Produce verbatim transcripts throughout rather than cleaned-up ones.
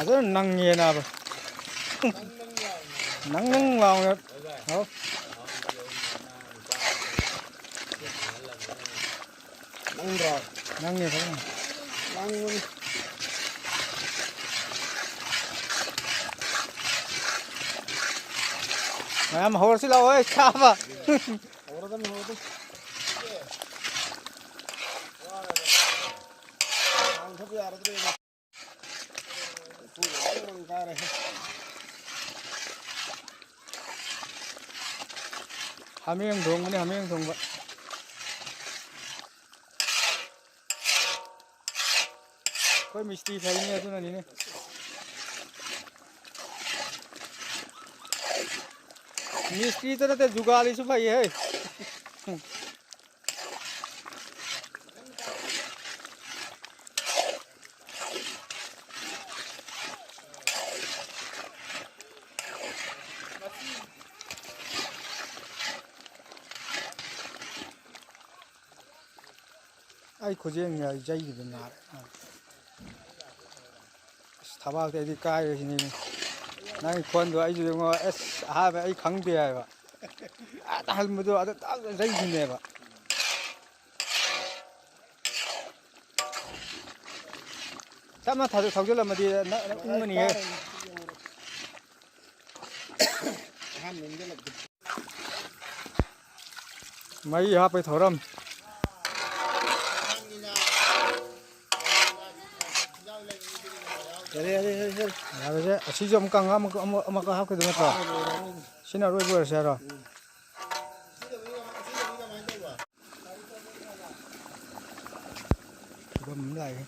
ꯐꯖꯅ ꯅꯪꯉꯦ ꯅꯥꯕ꯫ ꯅꯪ ꯅꯪ ꯂꯥꯎꯅ꯫ ꯍꯥꯎ꯫ ꯅꯪꯗ꯭ꯔꯣ? ꯅꯪꯉꯦ ꯐꯖꯅ꯫ ꯅꯪꯕꯅꯤ꯫ ꯃꯌꯥꯝ ꯍꯧꯔꯁꯤ ꯂꯥꯛꯑꯣ, ꯑꯩ ꯆꯥꯕ꯫ ꯍꯧꯔꯗꯝꯅꯤ, ꯍꯧꯔꯗꯝꯅꯤ꯫ ꯊꯥꯡ ꯊꯕ ꯌꯥꯔꯗ꯭ꯔꯦꯅꯦ꯫ ꯍꯥꯃꯦꯡ ꯊꯣꯡꯕꯅꯤ, ꯍꯥꯃꯦꯡ ꯊꯣꯡꯕ꯫ ꯑꯩꯈꯣꯏ ꯃꯤꯁꯇ꯭ꯔꯤ ꯐꯩꯅꯦ, ꯑꯗꯨꯅꯅꯤꯅꯦ꯫ ꯃꯤꯁꯇ꯭ꯔꯤꯗ ꯅꯠꯇꯦ, ꯖꯨꯒꯥꯂꯤꯁꯨ ꯐꯩꯍꯦ꯫ ꯑꯩ ꯈꯨꯖꯦꯡꯁꯦ ꯑꯩ ꯌꯩꯈꯤꯕ ꯅꯥꯔꯦ꯫ ꯑꯁ, ꯊꯕꯥꯛꯇꯤ ꯑꯩꯗꯤ ꯀꯥꯏꯔꯁꯤꯅꯦ꯫ ꯅꯪꯒꯤ ꯈꯣꯟꯗꯣ ꯑꯩꯁꯨ ꯌꯦꯡꯉꯣ, ꯑꯁ, ꯑꯍꯥꯟꯕ ꯑꯩ ꯈꯪꯗꯦ ꯍꯥꯏꯕ꯫ ꯑꯥꯗ ꯍꯟꯕꯗꯣ ꯑꯗ ꯇꯥꯛ ꯌꯩꯈꯤꯅꯦꯕ꯫ ꯇꯞꯅ ꯊꯧ-, ꯊꯧꯖꯤꯜꯂꯝꯃꯗꯤ ꯅ-, ꯅ-, ꯎꯪꯉꯅꯤꯍꯦ꯫ ꯃꯩ ꯍꯥꯞꯄꯩ ꯊꯧꯔꯝ꯫ ꯌꯥꯔꯦ, ꯌꯥꯔꯦ, ꯌꯥꯔꯦ, ꯌꯥꯔꯦ꯫ ꯌꯥꯔꯦꯁꯦ꯫ ꯑꯁꯤꯁꯨ ꯑꯃꯨꯛꯀ ꯑꯉꯥꯡ ꯑꯃꯨꯛꯀ, ꯑꯃꯨꯛ, ꯑꯃꯨꯛꯀ ꯍꯥꯞꯀꯗꯣꯏ ꯅꯠꯇ꯭ꯔꯣ? ꯁꯤꯅ ꯑꯔꯣꯏꯕ ꯑꯣꯏꯔꯁꯦ ꯍꯥꯏꯔꯣ? ꯐꯤꯕꯝ ꯑꯃ ꯂꯥꯛꯑꯦ꯫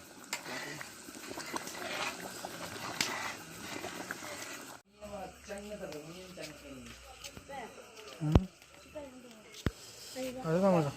ꯎꯝ꯫ ꯑꯗꯨ ꯊꯝꯃꯁꯤ꯫